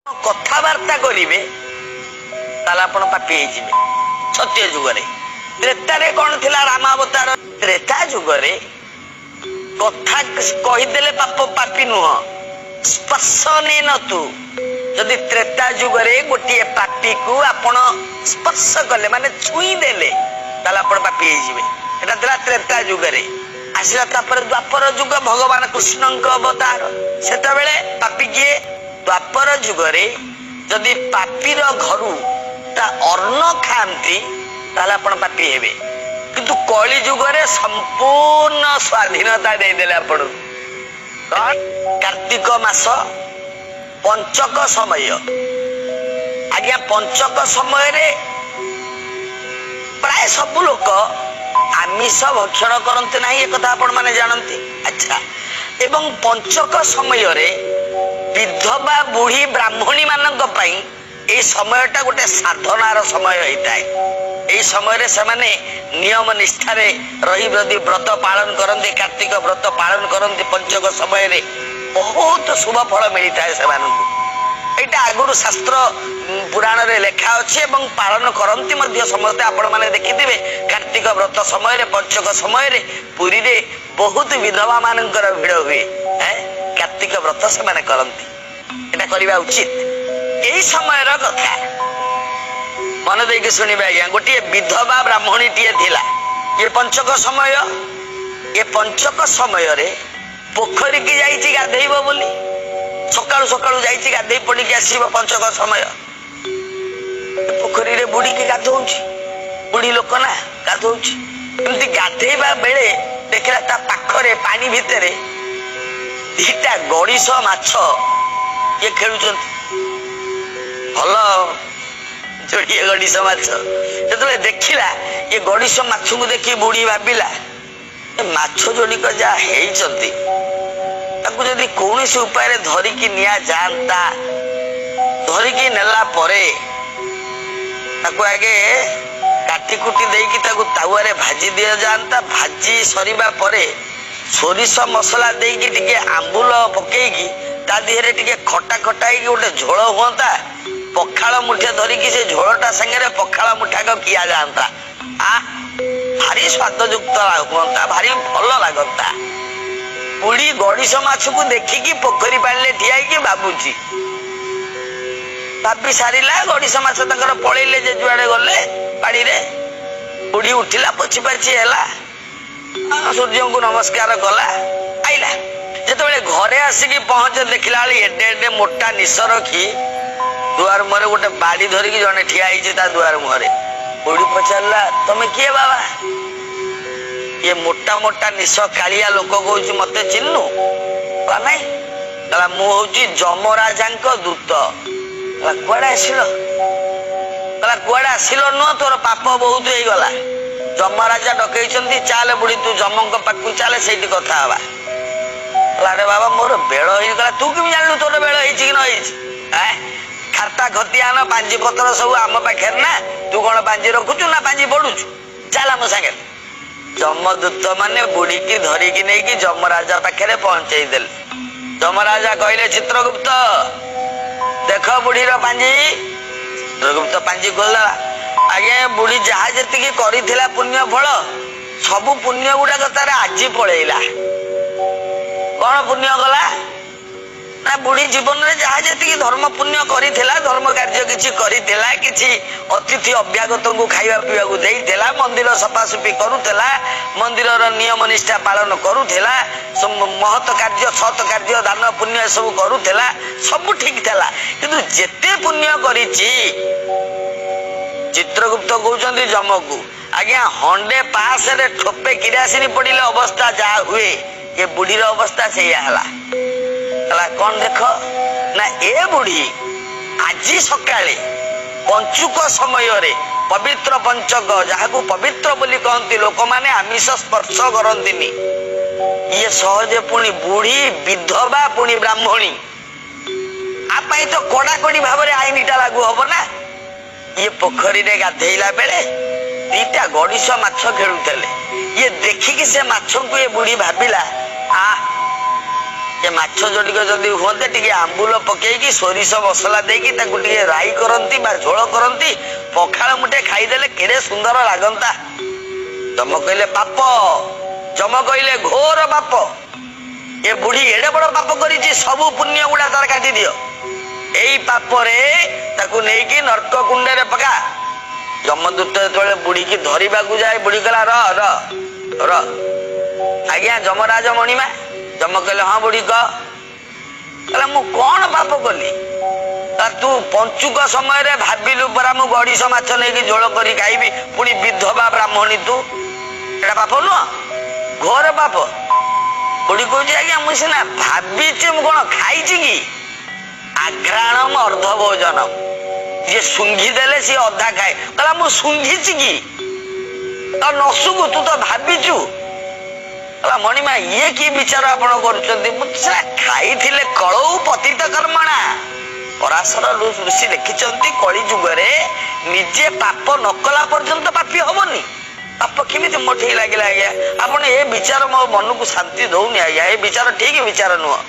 କଥାବାର୍ତ୍ତା କରିବେ, ତାହେଲେ ଆପଣ ପାପି ହେଇଯିବେ ସତ୍ୟ ଯୁଗରେ। ତ୍ରେତାରେ କଣ ଥିଲା? ରାମାବତାର। ତ୍ରେତା ଯୁଗରେ କଥା କହିଦେଲେ ପାପ ପାପି ନୁହଁ, ସ୍ପର୍ଶ ତୁ ଯଦି ତ୍ରେତା ଯୁଗରେ ଗୋଟିଏ ପାପିକୁ ଆପଣ ସ୍ପର୍ଶ କଲେ, ମାନେ ଛୁଇଁ ଦେଲେ, ତାହେଲେ ଆପଣ ପାପି ହେଇଯିବେ। ଏଟା ଥିଲା ତ୍ରେତା ଯୁଗରେ। ଆସିଲା ତାପରେ ଦ୍ୱାପର ଯୁଗ, ଭଗବାନ କୃଷ୍ଣଙ୍କ ଅବତାର। ସେତେବେଳେ ପାପି କିଏ? ଦ୍ୱାପର ଯୁଗରେ ଯଦି ପାପିର ଘରୁ ତା ଅନ୍ନ ଖାଆନ୍ତି, ତାହେଲେ ଆପଣ ପାପି ହେବେ। କିନ୍ତୁ କଳି ଯୁଗରେ ସମ୍ପୂର୍ଣ୍ଣ ସ୍ୱାଧୀନତା ଦେଇଦେଲେ ଆପଣଙ୍କୁ। କଣ? କାର୍ତ୍ତିକ ମାସ ପଞ୍ଚକ ସମୟ ଆଜ୍ଞା। ପଞ୍ଚକ ସମୟରେ ପ୍ରାୟ ସବୁ ଲୋକ ଆମିଷ ଭକ୍ଷଣ କରନ୍ତି ନାହିଁ, ଏକଥା ଆପଣ ମାନେ ଜାଣନ୍ତି। ଆଚ୍ଛା, ଏବଂ ପଞ୍ଚକ ସମୟରେ ବିଧବା, ବୁଢୀ, ବ୍ରାହ୍ମଣୀ ମାନଙ୍କ ପାଇଁ ଏଇ ସମୟଟା ଗୋଟେ ସାଧନାର ସମୟ ହେଇଥାଏ। ଏଇ ସମୟରେ ସେମାନେ ନିୟମ ନିଷ୍ଠାରେ ରହି ଯଦି ବ୍ରତ ପାଳନ କରନ୍ତି, କାର୍ତ୍ତିକ ବ୍ରତ ପାଳନ କରନ୍ତି ପଞ୍ଚକ ସମୟରେ, ବହୁତ ଶୁଭ ଫଳ ମିଳିଥାଏ ସେମାନଙ୍କୁ। ଏଇଟା ଆଗରୁ ଶାସ୍ତ୍ର ପୁରାଣରେ ଲେଖା ଅଛି ଏବଂ ପାଳନ କରନ୍ତି ମଧ୍ୟ ସମସ୍ତେ। ଆପଣମାନେ ଦେଖିଥିବେ, କାର୍ତ୍ତିକ ବ୍ରତ ସମୟରେ, ପଞ୍ଚକ ସମୟରେ ପୁରୀରେ ବହୁତ ବିଧବା ମାନଙ୍କର ଭିଡ ହୁଏ। କାର୍ତ୍ତିକ ବ୍ରତ ସେମାନେ କରନ୍ତି, ଏଇଟା କରିବା ଉଚିତ। ଏଇ ସମୟର କଥା ମନ ଦେଇକି ଶୁଣିବେ ଆଜ୍ଞା। ଗୋଟିଏ ବିଧବା ବ୍ରାହ୍ମଣୀଟିଏ ଥିଲା। ଇଏ ପଞ୍ଚକ ସମୟ। ଏ ପଞ୍ଚକ ସମୟରେ ପୋଖରୀକି ଯାଇଛି ଗାଧେଇବ ବୋଲି। ସକାଳୁ ସକାଳୁ ଯାଇଛି, ଗାଧେଇ ପଡିକି ଆସିବ। ପଞ୍ଚକ ସମୟ, ପୋଖରୀରେ ବୁଡିକି ଗାଧଉଛି। ବୁଢୀ ଲୋକ ନା, ଗାଧଉଛି। ଏମିତି ଗାଧେଇବା ବେଳେ ଦେଖିଲା ତା ପାଖରେ ପାଣି ଭିତରେ ଦିଟା ଗଡ଼ିଶ ମାଛ କିଏ ଖେଳୁଛନ୍ତି। ଭଲ ଯୋଡ଼ିଏ ଗଡ଼ିଶ ମାଛ ଯେତେବେଳେ ଦେଖିଲା, ଏ ଗଡ଼ିଶ ମାଛକୁ ଦେଖି ବୁଢୀ ଭାବିଲା, ଏ ମାଛ ଯୋଡ଼ିକ ଯାହା ହେଇଛନ୍ତି, ତାକୁ ଯଦି କୌଣସି ଉପାୟରେ ଧରିକି ନିଆଯାଆନ୍ତା, ଧରିକି ନେଲା ପରେ ତାକୁ ଆଗେ କାଟି କୁଟି ଦେଇକି ତାକୁ ତାୱାରେ ଭାଜି ଦିଆଯାଆନ୍ତା, ଭାଜି ସରିବା ପରେ ସୋରିଷ ମସଲା ଦେଇକି ଟିକେ ଆମ୍ବୁଲ ପକେଇକି ତା ଦେହରେ ଟିକେ ଖଟା ଖଟା ହେଇକି ଗୋଟେ ଝୋଳ ହୁଅନ୍ତା, ପଖାଳ ମୁଠେ ଧରିକି ସେ ଝୋଳଟା ସାଙ୍ଗରେ ପଖାଳ ମୁଠାକ ଖିଆ ଯାଆନ୍ତା, ଆ ଭାରି ସ୍ୱାଦଯୁକ୍ତ ହୁଅନ୍ତା, ଭାରି ଭଲ ଲାଗନ୍ତା। ବୁଢୀ ଗଡ଼ିଶ ମାଛକୁ ଦେଖିକି ପୋଖରୀ ପାଣିରେ ଠିଆ ହେଇକି ଭାବୁଛି। ଭାବି ସାରିଲା, ଗଡ଼ିଶ ମାଛ ତାଙ୍କର ପଳେଇଲେ ଯେ ଯୁଆଡେ ଗଲେ ପାଣିରେ। ବୁଢୀ ଉଠିଲା, ପୋଛି ପାଛି ହେଲା, ସୂର୍ଯ୍ୟଙ୍କୁ ନମସ୍କାର କଲା, ଆଇଲା। ଯେତେବେଳେ ଘରେ ଆସିକି ପହଞ୍ଚେ, ଦେଖିଲା ବେଳେ ଏଡେ ଏଡେ ମୋଟା ନିଶ ରଖି ଦୁଆର ମୁହଁରେ ଗୋଟେ ବାଡି ଧରିକି ଜଣେ ଠିଆ ହେଇଛି ତା ଦୁଆର ମୁହଁରେ। ବୁଢୀ ପଚାରିଲା, ତମେ କିଏ ବାବା? ଇଏ ମୋଟା ମୋଟା ନିଶ କାଳିଆ ଲୋକ କହୁଛି, ମତେ ଚିହ୍ନୁ? କହିଲା, ନାଇଁ। କହିଲା, ମୁଁ ହଉଛି ଯମରାଜାଙ୍କ ଦୂତ। କହିଲା, କୁଆଡେ ଆସିଲ? କହିଲା, କୁଆଡେ ଆସିଲ ନୁହଁ, ତୋର ପାପ ବହୁତ ହେଇଗଲା, ଯମରାଜା ଡକେଇଛନ୍ତି, ଚାଲେ ବୁଢୀ, ତୁ ଯମଙ୍କ ପାଖକୁ ଚାଲେ, ସେଇଠି କଥା ହବା। କହିଲା, ଆରେ ବାବା, ମୋର ବେଳ ହେଇଗଲା। ତୁ କେମିତି ଜାଣିଲୁ ତୋର ବେଳ ହେଇଛି କି ନ ହେଇଛି? ଖାତା ଖତିଆନ ପାଞ୍ଜି ପତ୍ର ସବୁ ଆମ ପାଖରେ ନା? ତୁ କଣ ପାଞ୍ଜି ରଖୁଛୁ ନା ପାଞ୍ଜି ପଢୁଛୁ? ଚାଲ ଆମ ସାଙ୍ଗରେ। ଯମଦୂତ ମାନେ ବୁଢୀକି ଧରିକି ନେଇକି ଯମରାଜା ପାଖରେ ପହଞ୍ଚେଇ ଦେଲେ। ଯମରାଜା କହିଲେ, ଚିତ୍ରଗୁପ୍ତ, ଦେଖ ବୁଢୀର ପାଞ୍ଜି। ଚିତ୍ରଗୁପ୍ତ ପାଞ୍ଜି ଖୋଲିଦେଲା। ଆଜ୍ଞା, ବୁଢୀ ଯାହା ଯେତିକି କରିଥିଲା ପୁଣ୍ୟ ଫଳ, ସବୁ ପୁଣ୍ୟ ଗୁଡାକ ତାର ଆଜି ପଳେଇଲା। କଣ ପୁଣ୍ୟ କଲା ନା, ବୁଢୀ ଜୀବନରେ ଯାହା ଯେତିକି ଧର୍ମ ପୁଣ୍ୟ କରିଥିଲା, ଧର୍ମ କାର୍ଯ୍ୟ କିଛି କରିଥିଲା, କିଛି ଅତିଥି ଅଭ୍ୟାଗତଙ୍କୁ ଖାଇବା ପିଇବାକୁ ଦେଇଥିଲା, ମନ୍ଦିର ସଫାସୁଫି କରୁଥିଲା, ମନ୍ଦିରର ନିୟମ ନିଷ୍ଠା ପାଳନ କରୁଥିଲା, ମହତ କାର୍ଯ୍ୟ, ସତ କାର୍ଯ୍ୟ, ଦାନ ପୁଣ୍ୟ ଏସବୁ କରୁଥିଲା, ସବୁ ଠିକ ଥିଲା। କିନ୍ତୁ ଯେତେ ପୁଣ୍ୟ କରିଛି, ଚିତ୍ରଗୁପ୍ତ କହୁଛନ୍ତି ଯମକୁ, ଆଜ୍ଞା, ହଣ୍ଡେ ପାସରେ ଠୋପେ କିରାସିନି ପଡିଲେ ଅବସ୍ଥା ଯାହା ହୁଏ, ଏ ବୁଢୀର ଅବସ୍ଥା ସେଇଆ ହେଲା। ହେଲା କଣ ଦେଖ ନା, ଏ ବୁଢୀ ଆଜି ସକାଳେ ପଞ୍ଚୁକ ସମୟରେ, ପବିତ୍ର ପଞ୍ଚକ, ଯାହାକୁ ପବିତ୍ର ବୋଲି କହନ୍ତି, ଲୋକମାନେ ଆମିଷ ସ୍ପର୍ଶ କରନ୍ତିନି, ଇଏ ସହଜେ ପୁଣି ବୁଢୀ, ବିଧବା, ପୁଣି ବ୍ରାହ୍ମଣୀ, ଆ ପାଇଁ ତ କଡାକଡି ଭାବରେ ଆଇନଟା ଲାଗୁ ହବ ନା। ଇଏ ପୋଖରୀରେ ଗାଧେଇଲା ବେଳେ ଦିଟା ଗଡ଼ିଶ ମାଛ ଖେଳୁଥିଲେ। ଇଏ ଦେଖିକି ସେ ମାଛଙ୍କୁ ଏ ବୁଢୀ ଭାବିଲା, ଆ ଏ ମାଛ ଯୋଡ଼ିକ ଯଦି ହୁଅନ୍ତେ, ଟିକେ ଆମ୍ବୁଲ ପକେଇକି ସୋରିଷ ମସଲା ଦେଇକି ତାକୁ ଟିକେ ରାଇ କରନ୍ତି ବା ଝୋଳ କରନ୍ତି, ପଖାଳ ମୁଠେ ଖାଇଦେଲେ କେଡ଼େ ସୁନ୍ଦର ଲାଗନ୍ତା। ଯମ କହିଲେ ପାପ, ଯମ କହିଲେ ଘୋର ପାପ। ଏ ବୁଢୀ ଏଡେ ବଡ ପାପ କରିଛି, ସବୁ ପୁଣ୍ୟ ଗୁଡା ତାର କାଟିଦିଅ। ଏଇ ପାପରେ ତାକୁ ନେଇକି ନର୍କ କୁଣ୍ଡରେ ପକା। ଯମଦୂତ ଯେତେବେଳେ ବୁଢୀକି ଧରିବାକୁ ଯାଏ, ବୁଢୀ କହିଲା ର ର ର ଆଜ୍ଞା ଯମରାଜ ମଣିମା। ଯମ କହିଲେ ହଁ ବୁଢୀ କହ। କହିଲା ମୁଁ କଣ ପାପ କଲି? ତୁ ପଞ୍ଚୁକ ସମୟରେ ଭାବିଲୁ ପରା ମୁଁ ଗଡିଶ ମାଛ ନେଇକି ଝୋଳ କରି ଖାଇବି, ପୁଣି ବିଧବା ବ୍ରାହ୍ମଣୀ ତୁ, ଏଟା ପାପ ନୁହଁ? ଘୋର ପାପ। ବୁଢୀ କହୁଛି ଆଜ୍ଞା ମୁଁ ସିନା ଭାବିଛି, ମୁଁ କଣ ଖାଇଛି କି? ଆଘ୍ରାଣମ ଅର୍ଦ୍ଧ ଭୋଜନ, ଯିଏ ଶୁଙ୍ଘି ଦେଲେ ସିଏ ଅଧା ଖାଏ। କହିଲା ମୁଁ ଶୁଙ୍ଘିଛି କି? ନ ଶୁଙ୍ଘୁ, ତୁ ତ ଭାବିଛୁ। କହିଲା ମଣିମା ଇଏ କି ବିଚାର ଆପଣ କରୁଛନ୍ତି? ମୁଁ ସିନା ଖାଇଥିଲେ କଳଉ ପତିତ କର୍ମଣା। ପରାଶର ଋଷି ଲେଖିଛନ୍ତି କଳି ଯୁଗରେ ନିଜେ ପାପ ନ କଲା ପର୍ଯ୍ୟନ୍ତ ପାପି ହବନି। ପାପ କେମିତି ମୋ ଠିକ ଲାଗିଲା ଆଜ୍ଞା? ଆପଣ ଏ ବିଚାର ମୋ ମନକୁ ଶାନ୍ତି ଦଉନି ଆଜ୍ଞା, ଏ ବିଚାର ଠିକ ବିଚାର ନୁହଁ।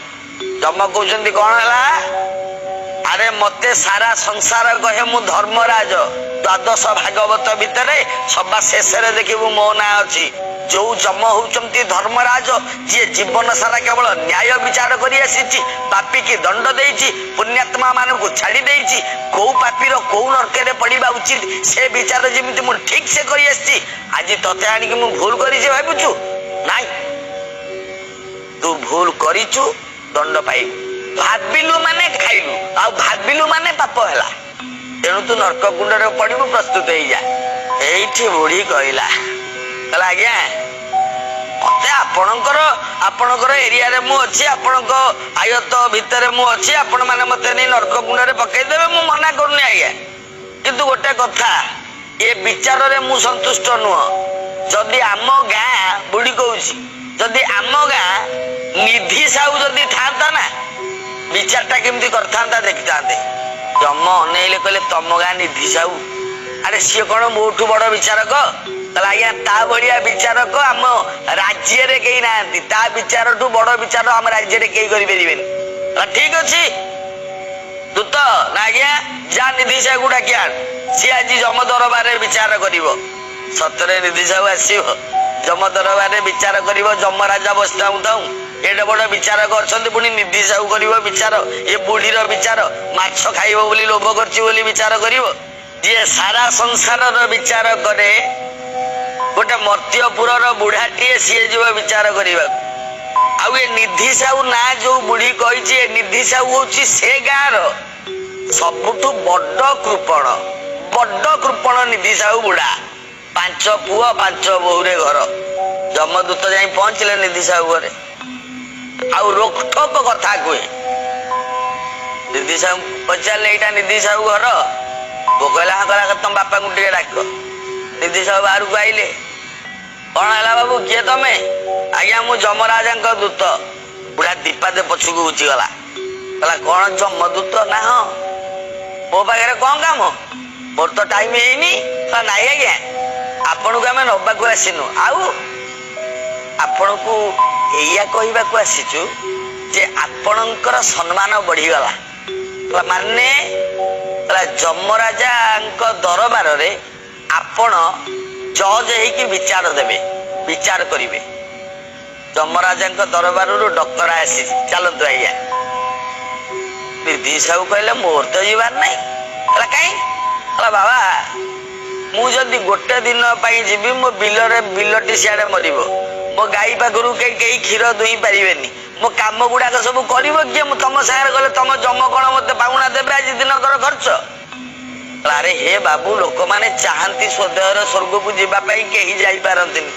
ଯମ କହୁଛନ୍ତି କଣ ହେଲା? ଆରେ ମତେ ସାରା ସଂସାର କହେ ମୁଁ ଧର୍ମରାଜ। ଦ୍ୱାଦଶ ଭାଗବତ ଭିତରେ ସବା ଶେଷରେ ଦେଖିବୁ ମୋ ନାଁ ଅଛି। ଯୋଉ ଯମ ହଉଛନ୍ତି ଧର୍ମରାଜ, ଯିଏ ଜୀବନ ସାରା କେବଳ ନ୍ୟାୟ ବିଚାର କରି ଆସିଛି, ପାପିକି ଦଣ୍ଡ ଦେଇଛି, ପୁଣ୍ୟାତ୍ମା ମାନଙ୍କୁ ଛାଡି ଦେଇଛି, କୋଉ ପାପିର କୋଉ ନର୍କରେ ପଡିବା ଉଚିତ ସେ ବିଚାର ଯେମିତି ମୁଁ ଠିକ ସେ କରି ଆସିଛି, ଆଜି ତତେ ଆଣିକି ମୁଁ ଭୁଲ କରିଛି ଭାବୁଛୁ? ନାଇଁ, ତୁ ଭୁଲ କରିଛୁ, ଦଣ୍ଡ ପାଇବୁ। ଭାବିଲୁ ମାନେ ଖାଇଲୁ, ଆଉ ଭାବିଲୁ ମାନେ ପାପ ହେଲା, ତେଣୁ ତୁ ନର୍କ କୁଣ୍ଡରେ ପଡିବୁ, ପ୍ରସ୍ତୁତ ହେଇଯା। ଏଇଠି ବୁଢୀ କହିଲା, କହିଲା ଆଜ୍ଞା ମତେ ଆପଣଙ୍କର ଆପଣଙ୍କର ଏରିଆରେ ମୁଁ ଅଛି, ଆପଣଙ୍କ ଆୟତ ଭିତରେ ମୁଁ ଅଛି, ଆପଣ ମାନେ ମତେ ନେଇ ନର୍କ କୁଣ୍ଡରେ ପକେଇଦେବେ, ମୁଁ ମନା କରୁନି ଆଜ୍ଞା, କିନ୍ତୁ ଗୋଟେ କଥା, ଏ ବିଚାରରେ ମୁଁ ସନ୍ତୁଷ୍ଟ ନୁହଁ। ଯଦି ଆମ ଗାଁ, ବୁଢୀ କହୁଛି, ଯଦି ଆମ ଗାଁ ନିଧି ସାହୁ ଯଦି ଥାନ୍ତା ନା, ବିଚାରଟା କେମିତି କରିଥାନ୍ତା ଦେଖିଥାନ୍ତେ। ଯମ ଅନେଇଲେ, କହିଲେ ତମ ଗାଁ ନିଧି ସାହୁ? ଆରେ ସିଏ କଣ ମୋଠୁ ବଡ ବିଚାରକ? କହିଲା ଆଜ୍ଞା ତା ଭଳିଆ ବିଚାରକ ଆମ ରାଜ୍ୟରେ କେହି ନାହାନ୍ତି, ତା ବିଚାରଠୁ ବଡ ବିଚାର ଆମ ରାଜ୍ୟରେ କେହି କରିପାରିବେନି। ଠିକ ଅଛି ଦୂତ ନା ଆଜ୍ଞା ଯା ନିଧି ସାହୁକୁ ଡାକି ଆଣ, ସିଏ ଆଜି ଯମ ଦରବାରରେ ବିଚାର କରିବ। ସତରେ ନିଧି ସାହୁ ଆସିବ ଯମ ଦରବାରରେ ବିଚାର କରିବ? ଯମରାଜା ବସିଥାଉ ଥାଉ ଏଡେ ବଡ ବିଚାରକ ଅଛନ୍ତି, ପୁଣି ନିଧି ସାହୁ କରିବ ବିଚାର? ଏ ବୁଢୀର ବିଚାର, ମାଛ ଖାଇବ ବୋଲି ଲୋଭ କରିଛି ବୋଲି ବିଚାର କରିବ? ଯିଏ ସାରା ସଂସାରର ବିଚାର କରେ, ଗୋଟେ ମର୍ତ୍ତ୍ୟପୁରର ବୁଢାଟିଏ ସିଏ ଯିବ ବିଚାର କରିବାକୁ। ଆଉ ଏ ନିଧି ସାହୁ ନାଁ ଯୋଉ ବୁଢୀ କହିଛି, ଏ ନିଧି ସାହୁ ହଉଛି ସେ ଗାଁର ସବୁଠୁ ବଡ କୃପଣ, ବଡ କୃପଣ ନିଧି ସାହୁ ବୁଢା। 5 ପୁଅ 5 ବୋହୂରେ ଘର। ଯମଦୂତ ଯାଇ ପହଞ୍ଚିଲେ ନିଧି ସାହୁ ଘରେ, ଆଉ ରୋକଠୋକ କଥା କୁହେ। ନିଧି ସାହୁ ପଚାରିଲେ ଏଇଟା ନିଧି ସାହୁ ଘର? ପୁଅ କହିଲା ହଁ। କହିଲା ତମ ବାପାଙ୍କୁ ଟିକେ ଡାକ। ନିଧି ସାହୁ ବାହାରକୁ ଆଇଲେ। କଣ ହେଲା ବାବୁ, କିଏ ତମେ? ଆଜ୍ଞା ମୁଁ ଯମରାଜାଙ୍କ ଦୂତ। ବୁଢା ଦୀପାଦେ ପଛକୁ ଘୁଚିଗଲା। କହିଲା କଣ ଯମଦୂତ? ନା ହଁ, ମୋ ପାଖରେ କଣ କାମ? ମୋର ତ ଟାଇମ ହେଇନି। ନାଇଁ ଆଜ୍ଞା, ଆପଣଙ୍କୁ ଆମେ ନବାକୁ ଆସିନୁ, ଆଉ ଆପଣଙ୍କୁ ଏଇଆ କହିବାକୁ ଆସିଛୁ ଯେ ଆପଣଙ୍କର ସମ୍ମାନ ବଢିଗଲା। ମାନେ ଯମରାଜାଙ୍କ ଦରବାରରେ ଆପଣ ଜଜ୍ ହେଇକି ବିଚାର ଦେବେ, ବିଚାର କରିବେ। ଯମରାଜାଙ୍କ ଦରବାରରୁ ଡକରା ଆସିଛି, ଚାଲନ୍ତୁ ଆଜ୍ଞା। ନିଧି ସାହୁ କହିଲେ ମୋର ତ ଯିବାର ନାହିଁ। କହିଲା କାଇଁ? କହିଲା ବାବା ମୁଁ ଯଦି ଗୋଟେ ଦିନ ପାଇଁ ଯିବି, ମୋ ବିଲରେ ବିଲଟି ସିଆଡେ ମରିବ, ମୋ ଗାଈ ପାଖରୁ କେହି କ୍ଷୀର ଦୁହିଁ ପାରିବେନି, ମୋ କାମ ଗୁଡାକ ସବୁ କରିବ କିଏ? ମୁଁ ତମ ସାଙ୍ଗରେ ଗଲେ ତମ ଜମ କଣ ମତେ ପାଉଣା ଦେବେ ଆଜି ଦିନକର ଖର୍ଚ୍ଚ? ଆରେ ହେ ବାବୁ, ଲୋକମାନେ ଚାହାନ୍ତି ସ୍ୱଦେହର ସ୍ୱର୍ଗକୁ ଯିବା ପାଇଁ, କେହି ଯାଇପାରନ୍ତିନି।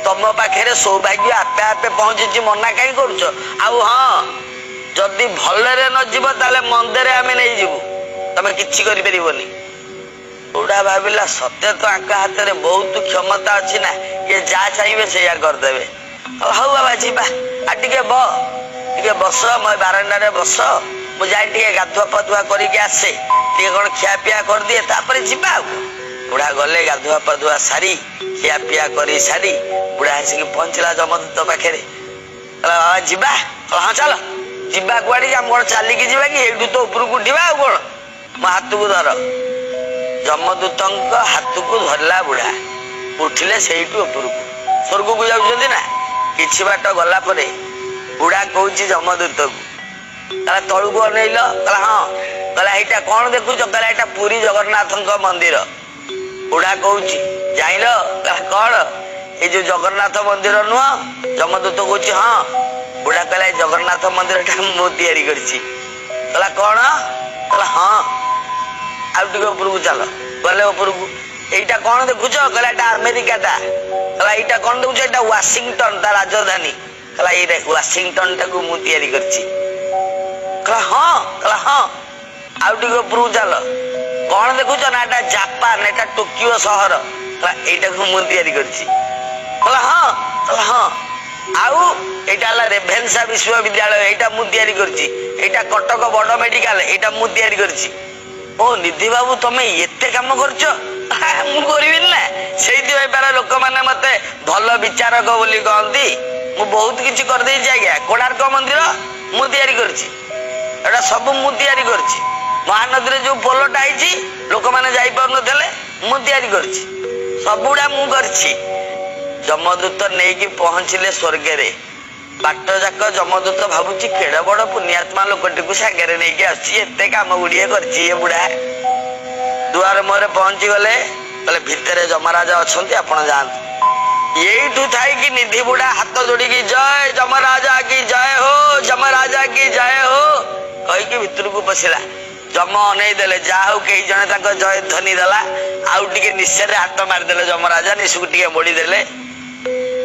ତମ ପାଖରେ ସୌଭାଗ୍ୟ ଆପେ ଆପେ ପହଞ୍ଚିଛି, ମନା କାହିଁ କରୁଛ? ଆଉ ହଁ, ଯଦି ଭଲରେ ନ ଯିବ ତାହେଲେ ମନ୍ଦରେ ଆମେ ନେଇଯିବୁ, ତମେ କିଛି କରିପାରିବନି। ବୁଢା ଭାବିଲା ସତେ ତ ଆଙ୍କ ହାତରେ ବହୁତ କ୍ଷମତା ଅଛି ନା, ଇଏ ଯାହା ଚାହିଁବେ ସେଇଆ କରିଦେବେ। ହଉ ବାବା ଯିବା, ଆଉ ଟିକେ ଟିକେ ବସ, ମୋ ବାରଣ୍ଡାରେ ବସ, ମୁଁ ଯାଇ ଟିକେ ଗାଧୁଆ ପାଧୁଆ କରିକି ଆସେ, ଟିକେ କଣ ଖିଆ ପିଆ କରିଦିଏ, ତାପରେ ଯିବା। ଆଉ ବୁଢା ଗଲେ, ଗାଧୁଆ ପାଧୁଆ ସାରି ଖିଆ ପିଆ କରି ସାରି ବୁଢା ଆସିକି ପହଞ୍ଚିଲା ଯମଦୂତ ପାଖରେ। କହିଲା ବାବା ଯିବା? ହଁ ଚାଲ। ଯିବା କୁଆଡେ? ଆମେ କଣ ଚାଲିକି ଯିବା କି? ଏଇଠୁ ତ ଉପରକୁ ଉଠିବା, ଆଉ କଣ? ମୋ ହାତକୁ ଧର। ଯମଦୂତଙ୍କ ହାତକୁ ଧରିଲା ବୁଢା, ଉଠିଲେ ସେଇଠୁ ଉପରକୁ। ସ୍ୱର୍ଗକୁ ଯାଉଛନ୍ତି ନା। କିଛି ବାଟ ଗଲା ପରେ ବୁଢା କହୁଛି ଯମଦୂତକୁ, କହିଲା ତଳକୁ ଅନେଇଲ? କହିଲା ହଁ। କହିଲା ଏଇଟା କଣ ଦେଖୁଛ? କହିଲା ଏଇଟା ପୁରୀ ଜଗନ୍ନାଥଙ୍କ ମନ୍ଦିର। ବୁଢା କହୁଛି ଜାଣିଲ? କହିଲା କଣ? ଏଇ ଯୋଉ ଜଗନ୍ନାଥ ମନ୍ଦିର ନୁହଁ? ଯମଦୂତ କହୁଛି ହଁ। ବୁଢା କହିଲା ଏଇ ଜଗନ୍ନାଥ ମନ୍ଦିରଟା ମୁଁ ତିଆରି କରିଛି। କହିଲା କଣ? କହିଲା ହଁ। ଆଉ ଟିକେ ଉପରକୁ ଚାଲ। ଗଲେ ଉପରକୁ। ଏଇଟା କଣ ଦେଖୁଛ? କହିଲା ଏଇଟା ଆମେରିକାଟା। କହିଲା ଏଇଟା କଣ ଦେଖୁଛ? ଏଇଟା ୱାସିଂଟନ, ତା ରାଜଧାନୀ। କହିଲା ଏଇ ୱାସିଂଟନ ଟାକୁ ମୁଁ ତିଆରି କରିଛି। କହିଲା ହଁ। କହିଲା ହଁ। ଆଉ ଟିକେ ଉପରକୁ ଚାଲ। କଣ ଦେଖୁଛ? ନା ଏଟା ଜାପାନ, ଏଟା ଟୋକିଓ ସହର। କହିଲା ଏଇଟାକୁ ମୁଁ ତିଆରି କରିଛି। କହିଲା ହଁ। କହିଲା ହଁ। ଆଉ ଏଇଟା ହେଲା ରେଭେନ୍ସା ବିଶ୍ୱବିଦ୍ୟାଳୟ, ଏଇଟା ମୁଁ ତିଆରି କରିଛି। ଏଇଟା କଟକ ବଡ ମେଡିକାଲ, ଏଇଟା ମୁଁ ତିଆରି କରିଛି। ଓ ନିଧି ବାବୁ, ତମେ ଏତେ କାମ କରୁଛ? ମୁଁ କରିବିନି ନା? ସେଇଥିପାଇଁ ପାର ଲୋକମାନେ ମତେ ଭଲ ବିଚାରକ ବୋଲି କହନ୍ତି। ମୁଁ ବହୁତ କିଛି କରିଦେଇଛି ଆଜ୍ଞା। କୋଣାର୍କ ମନ୍ଦିର ମୁଁ ତିଆରି କରିଛି, ଏଟା ସବୁ ମୁଁ ତିଆରି କରିଛି। ମହାନଦୀରେ ଯୋଉ ପୋଲଟା ହେଇଛି, ଲୋକମାନେ ଯାଇପାରୁନଥିଲେ, ମୁଁ ତିଆରି କରିଛି। ସବୁଗୁଡା ମୁଁ କରିଛି। ଯମଦୂତ ନେଇକି ପହଞ୍ଚିଲେ ସ୍ୱର୍ଗରେ। ବାଟ ଯାକ ଯମଦୂତ ଭାବୁଛି କେଡେ ବଡ ପୁଣ୍ୟାତ୍ମା ଲୋକଟିକୁ ସାଙ୍ଗରେ ନେଇକି ଆସୁଛି, ଏତେ କାମ ଗୁଡିଏ କରିଛି ଏ ବୁଢା। ଦୁଆର ମୁହଁରେ ପହଞ୍ଚି ଗଲେ। କହିଲେ ଭିତରେ ଯମରାଜା ଅଛନ୍ତି, ଆପଣ ଯାଆନ୍ତୁ। ଏଇଠୁ ଥାଇକି ନିଧି ବୁଢା ହାତ ଯୋଡିକି ଜୟ ଯମରାଜା କି ଜୟ ହୋ, ଯମରାଜା କି ଜୟ ହୋ କହିକି ଭିତରକୁ ପଶିଲା। ଯମ ଅନେଇ ଦେଲେ, ଯାହା ହଉ କେହି ଜଣେ ତାଙ୍କ ଜୟ ଧ୍ୱନି ଦେଲା। ଆଉ ଟିକେ ନିଶରେ ହାତ ମାରିଦେଲେ ଯମରାଜା, ନିଶକୁ ଟିକେ ମୋଡିଦେଲେ।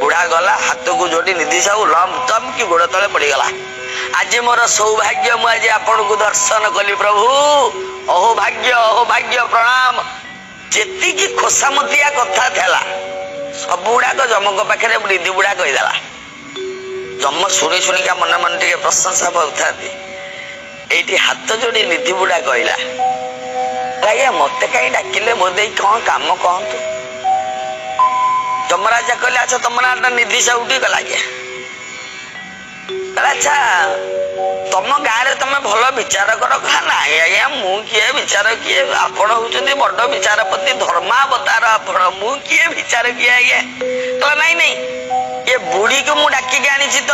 ବୁଢା ଗଲା ହାତକୁ ଯୋଡି, ନିଧି ସାହୁ ଲମ୍ ତମ୍ କି ଗୋଡ ତଳେ ପଡିଗଲା। ଆଜି ମୋର ସୌଭାଗ୍ୟ, ମୁଁ ଆଜି ଆପଣଙ୍କୁ ଦର୍ଶନ କଲି ପ୍ରଭୁ। ଅହୋ ଭାଗ୍ୟ, ଅହୋ ଭାଗ୍ୟ, ପ୍ରଣାମ। ଯେତିକି ଖୋସାମତିଆ କଥା ଥିଲା ସବୁ ଗୁଡାକ ଯମଙ୍କ ପାଖରେ ନିଧି ବୁଢା କହିଦେଲା। ଯମ ଶୁଣି ଶୁଣିକା ମନେ ମନେ ଟିକେ ପ୍ରଶଂସା ପାଉଥାନ୍ତି। ଏଇଠି ହାତ ଯୋଡି ନିଧି ବୁଢା କହିଲା, ଆଜ୍ଞା ମତେ କାହିଁ ଡାକିଲେ? ମୋ ଦେଇ କଣ କାମ କହନ୍ତୁ। ଯମରାଜା କହିଲେ ଆଚ୍ଛା ତମ ନାଁଟା ନିଧି ସାହୁଟି? କହିଲା ଆଜ୍ଞା। କହିଲା ଆଚ୍ଛା ତମ ଗାଁରେ ତମେ ଭଲ ବିଚାର କର? କହିଲା ନାଇଁ ଆଜ୍ଞା, ମୁଁ କିଏ ବିଚାର କିଏ? ଆପଣ ହଉଛନ୍ତି ବଡ ବିଚାରପତି, ଧର୍ମାବତାର ଆପଣ, ମୁଁ କିଏ ବିଚାର କିଏ ଆଜ୍ଞା? କହିଲା ନାଇଁ ନାଇଁ, ଏ ବୁଢୀକୁ ମୁଁ ଡାକିକି ଆଣିଛି ତ,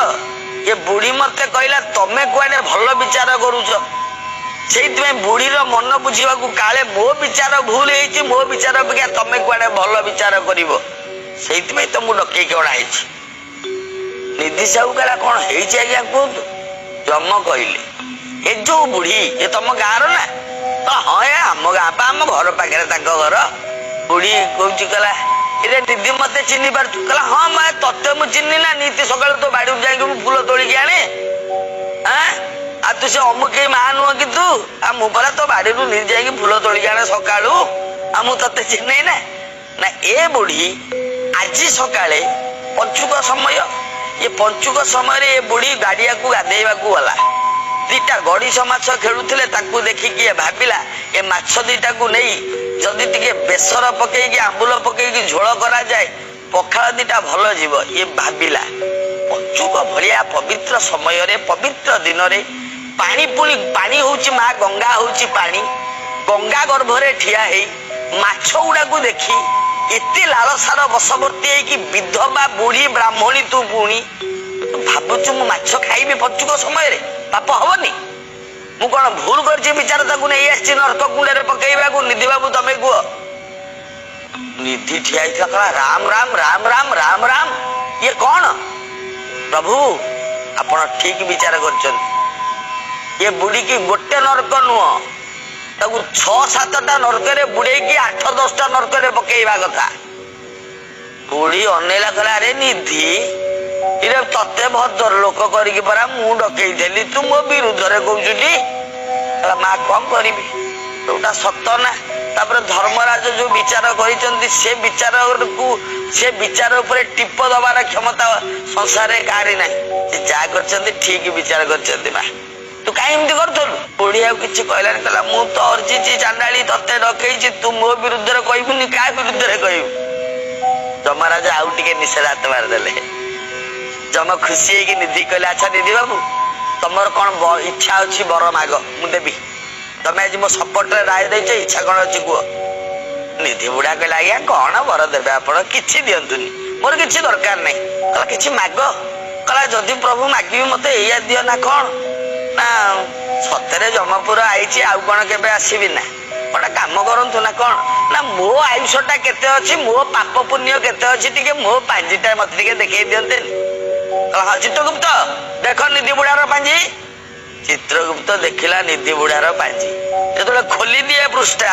ଏ ବୁଢୀ ମତେ କହିଲା ତମେ କୁଆଡେ ଭଲ ବିଚାର କରୁଛ। ସେଇଥିପାଇଁ ବୁଢୀର ମନ ବୁଝିବାକୁ, କାଳେ ମୋ ବିଚାର ଭୁଲ ହେଇଛି, ମୋ ବିଚାର ଅପେକ୍ଷା ତମେ କୁଆଡେ ଭଲ ବିଚାର କରିବ, ସେଇଥିପାଇଁ ତ ମୁଁ ଡକେଇକି ଅଣା ହେଇଛି। ନିଧି ସାହୁ କହିଲା କଣ ହେଇଛି ଆଜ୍ଞା କୁହନ୍ତୁ। ଯମ କହିଲେ ଏ ଯୋଉ ବୁଢୀ, ଏ ତମ ଗାଁର ନା? ହଁ ଏ ଆମ ଗାଁ ପା, ଆମ ଘର ପାଖରେ ତାଙ୍କ ଘର। ବୁଢୀ କହୁଛି, କହିଲା ଏରେ ଦିଦି ମତେ ଚିହ୍ନି ପାରୁଛୁ? କହିଲା ହଁ ମା, ତତେ ମୁଁ ଚିହ୍ନି ନା? ନିତି ସକାଳୁ ତୋ ବାଡିକୁ ଯାଇକି ମୁଁ ଫୁଲ ତୋଳିକି ଆଣେ। ଆଉ ତୁ ସେ ଅମୁକେଇ ମା ନୁହଁ କି ତୁ? ଆଉ ମୁଁ ପରା ତୋ ବାଡିରୁ ନିଜେ ଯାଇକି ଫୁଲ ତୋଳିକି ଆଣେ ସକାଳୁ, ଆଉ ମୁଁ ତତେ ଚିହ୍ନେଇ ନା? ନା ଏ ବୁଢୀ ଆଜି ସକାଳେ ପଞ୍ଚୁକ ସମୟ, ଏ ପଞ୍ଚୁକ ସମୟରେ ଏ ବୁଢୀ ଗାଡିଆକୁ ଗାଧେଇବାକୁ ଗଲା। ଦିଟା ଗଡିଶ ମାଛ ଖେଳୁଥିଲେ, ତାକୁ ଦେଖିକି ଏ ଭାବିଲା ଏ ମାଛ ଦିଟାକୁ ନେଇ ଯଦି ଟିକେ ବେସର ପକେଇକି ଆମ୍ବୁଲ ପକେଇକି ଝୋଳ କରାଯାଏ, ପଖାଳ ଦିଟା ଭଲ ଯିବ। ଇଏ ଭାବିଲା ପଞ୍ଚୁକ ଭଳିଆ ପବିତ୍ର ସମୟରେ, ପବିତ୍ର ଦିନରେ, ପାଣି ପୁଣି ପାଣି ହଉଛି ମା ଗଙ୍ଗା ହଉଛି ପାଣି, ଗଙ୍ଗା ଗର୍ଭରେ ଠିଆ ହେଇ ମାଛ ଗୁଡାକୁ ଦେଖି ଏତେ ଲାଳସାର ବଶବର୍ତ୍ତୀ ହେଇକି, ବିଧବା ବୁଢୀ ବ୍ରାହ୍ମଣୀ ତୁ ପୁଣି ଭାବୁଛୁ ମୁଁ ମାଛ ଖାଇବି ପଞ୍ଚୁକ ସମୟରେ, ପାପ ହବନି? ମୁଁ କଣ ଭୁଲ କରିଛି ବିଚାର ତାକୁ ନେଇ ଆସିଛି ନର୍କ କୁଣ୍ଡରେ ପକେଇବାକୁ? ନିଧି ବାବୁ ତମେ କୁହ। ନିଧି ଠିଆ ହେଇଥିଲା, କହିଲା ରାମ ରାମ ରାମ ରାମ ରାମ ରାମ, ଇଏ କଣ? ପ୍ରଭୁ ଆପଣ ଠିକ ବିଚାର କରିଛନ୍ତି। ଇଏ ବୁଢୀକି ଗୋଟେ ନର୍କ ନୁହଁ, ତାକୁ 6 7ଟା ନର୍କରେ ବୁଡେଇକି 8 10ଟା ନର୍କରେ ପକେଇବା କଥା। ବୁଢୀ ଅନେଇଲା, କହିଲା ଆରେ ନିଧି, ଇରେ ତତେ ଭଦ୍ର ଲୋକ କରିକି ପରା ମୁଁ ଡକେଇଥିଲି, ତୁ ମୋ ବିରୁଦ୍ଧରେ କହୁଛୁ। କହିଲା ମା କଣ କରିବି, ଯୋଉଟା ସତ ନା। ତାପରେ ଧର୍ମରାଜ ଯୋଉ ବିଚାର କରିଛନ୍ତି, ସେ ବିଚାରକୁ ସେ ବିଚାର ଉପରେ ଟିପ ଦବାର କ୍ଷମତା ସଂସାରରେ କାହାରି ନାହିଁ। ସେ ଯାହା କରିଛନ୍ତି ଠିକ ବିଚାର କରିଛନ୍ତି। ମା ତୁ କାହିଁ ଏମିତି କରୁଥିଲୁ? ବୁଢୀ ଆଉ କିଛି କହିଲାନି, କହିଲା ମୁଁ ତ ଅର୍ଜିଛି ଚାଣ୍ଡାଳି, ତତେ ଡକେଇଛି, ତୁ ମୋ ବିରୁଦ୍ଧରେ କହିବୁନି କାହା ବିରୁଦ୍ଧରେ କହିବୁ? ଯମରାଜା ଆଉ ଟିକେ ନିଶରେ ହାତ ମାରିଦେଲେ। ଯମ ଖୁସି ହେଇକି ନିଧି କହିଲେ ଆଚ୍ଛା ନିଧି ବାବୁ, ତମର କଣ ଇଚ୍ଛା ଅଛି ବର ମାଗ, ମୁଁ ଦେବି। ତମେ ଆଜି ମୋ ସପୋର୍ଟରେ ରାୟ ଦେଇଛ, ଇଚ୍ଛା କଣ ଅଛି କୁହ। ନିଧି ବୁଢା କହିଲା, ଆଜ୍ଞା କଣ ବର ଦେବେ ଆପଣ, କିଛି ଦିଅନ୍ତୁନି, ମୋର କିଛି ଦରକାର ନାହିଁ। କହିଲା, କିଛି ମାଗ। କହିଲା, ଯଦି ପ୍ରଭୁ ମାଗିବି ମତେ ଏଇଆ ଦିଅ ନା କଣ ନା, ସତରେ ଜମପୁର ଆଇଛି, ଆଉ କଣ କେବେ ଆସିବି ନା? ଗୋଟେ କାମ କରନ୍ତୁ ନା କଣ ନା, ମୋ ଆୟୁଷଟା କେତେ ଅଛି, ମୋ ପାପ ପୁଣ୍ୟ କେତେ ଅଛି, ଟିକେ ମୋ ପାଞ୍ଜିଟା ମତେ ଟିକେ ଦେଖେଇ ଦିଅନ୍ତେନି। କହିଲା, ହଁ ଚିତ୍ରଗୁପ୍ତ, ଦେଖ ନିଧି ବୁଢାର ପାଞ୍ଜି। ଚିତ୍ରଗୁପ୍ତ ଦେଖିଲା ନିଧି ବୁଢାର ପାଞ୍ଜି। ଯେତେବେଳେ ଖୋଲି ଦିଏ ପୃଷ୍ଠା,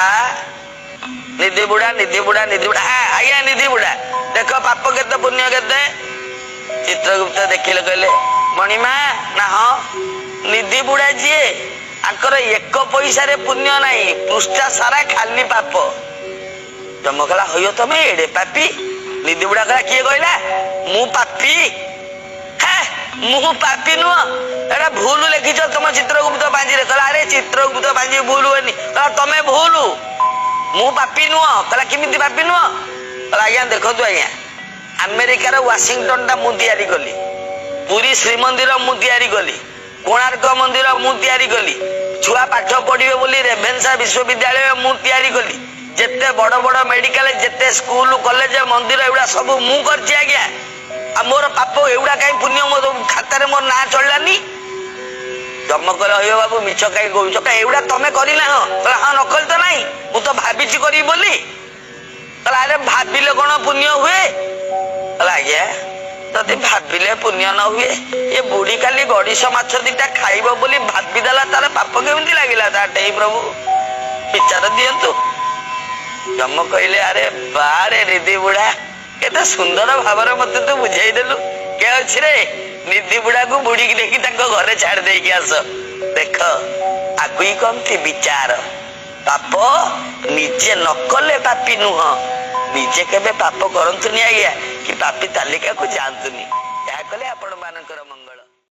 ନିଧି ବୁଢା, ନିଧି ବୁଢା, ନିଧି ବୁଢା। ହଁ ଆଜ୍ଞା ନିଧି ବୁଢା, ଦେଖ ପାପ କେତେ ପୁଣ୍ୟ କେତେ। ଚିତ୍ରଗୁପ୍ତ ଦେଖିଲେ, କହିଲେ, ମଣିମା ନା ହଁ, ନିଧି ବୁଢା ଯିଏ, ଆଙ୍କର ଏକ ପଇସାରେ ପୁଣ୍ୟ ନାହିଁ, ପୃଷ୍ଠା ସାରା ଖାଲି ପାପ। ଯମ କହିଲା, ହଇଓ ତମେ ଏଡେ ପାପି? ନିଧି ବୁଢା କହିଲା, କିଏ କହିଲା ମୁଁ ପାପି? ହେ, ମୁଁ ପାପି ନୁହଁ, ଏଟା ଭୁଲ ଲେଖିଛ ତମ ଚିତ୍ରଗୁପ୍ତ ପାଞ୍ଜିରେ। କହିଲା, ଆରେ ଚିତ୍ରଗୁପ୍ତ ପାଞ୍ଜି ଭୁଲ ହୁଏନି। କହିଲା, ତମେ ଭୁଲ, ମୁଁ ପାପି ନୁହଁ। କହିଲା, କେମିତି ପାପି ନୁହଁ? କହିଲା, ଆଜ୍ଞା ଦେଖନ୍ତୁ ଆଜ୍ଞା, ଆମେରିକାର ୱାସିଂଟନ ଟା ମୁଁ ତିଆରି କଲି, ପୁରୀ ଶ୍ରୀମନ୍ଦିର ମୁଁ ତିଆରି କଲି, କୋଣାର୍କ ମନ୍ଦିର ମୁଁ ତିଆରି କଲି, ଛୁଆ ପାଠ ପଢିବେ ବୋଲି ରେଭେନ୍ସା ବିଶ୍ୱବିଦ୍ୟାଳୟ ମୁଁ ତିଆରି କଲି, ଯେତେ ବଡ ବଡ ମେଡିକାଲ, ଯେତେ ସ୍କୁଲ କଲେଜ ମନ୍ଦିର, ଏଗୁଡା ସବୁ ମୁଁ କରିଛି ଆଜ୍ଞା। ଆଉ ମୋର ପାପ ଏଗୁଡା କାହିଁ ପୁଣ୍ୟ ମୋ ଖାତାରେ ମୋର ନାଁ ଚଳିଲାନି? ଯମ କହିଲେ, ହଇଓ ବାବୁ, ମିଛ କାହିଁ କହୁଛ? କାଇଁ ଏଗୁଡା ତମେ କରିନାହ? କହିଲା, ହଁ, ନ କଲି ତ ନାହିଁ, ମୁଁ ତ ଭାବିଛି କରିବି ବୋଲି। କହିଲା, ଆରେ ଭାବିଲେ କଣ ପୁଣ୍ୟ ହୁଏ? କହିଲା, ଆଜ୍ଞା ଯଦି ଭାବିଲେ ପୁଣ୍ୟ ନ ହୁଏ, ଏ ବୁଢୀ କାଲି ଗଡିଶ ମାଛ ଦିଟା ଖାଇବ ବୋଲି ଭାବିଦେଲା, ତାର ପାପ କେମିତି ଲାଗିଲା ତା ଟେଇ? ପ୍ରଭୁ ବିଚାର ଦିଅନ୍ତୁ। ଯମ କହିଲେ, ଆରେ ବାରେ ନିଧି ବୁଢା, କେତେ ସୁନ୍ଦର ଭାବରେ ମତେ ତୁ ବୁଝେଇଦେଲୁ। କେ ଅଛି ରେ, ନିଧି ବୁଢାକୁ ବୁଢୀକି ନେଇକି ତାଙ୍କ ଘରେ ଛାଡି ଦେଇକି ଆସ। ଦେଖ, ଆକୁ ହିଁ କହନ୍ତି ବିଚାର। ପାପ ନିଜେ ନ କଲେ ପାପି ନୁହଁ। ନିଜେ କେବେ ପାପ କରନ୍ତୁନି ଆଜ୍ଞା, କି ପାପି ତାଲିକାକୁ ଯାଆନ୍ତୁନି। ଏହା କଲେ ଆପଣ ମାନଙ୍କର ମଙ୍ଗଳ।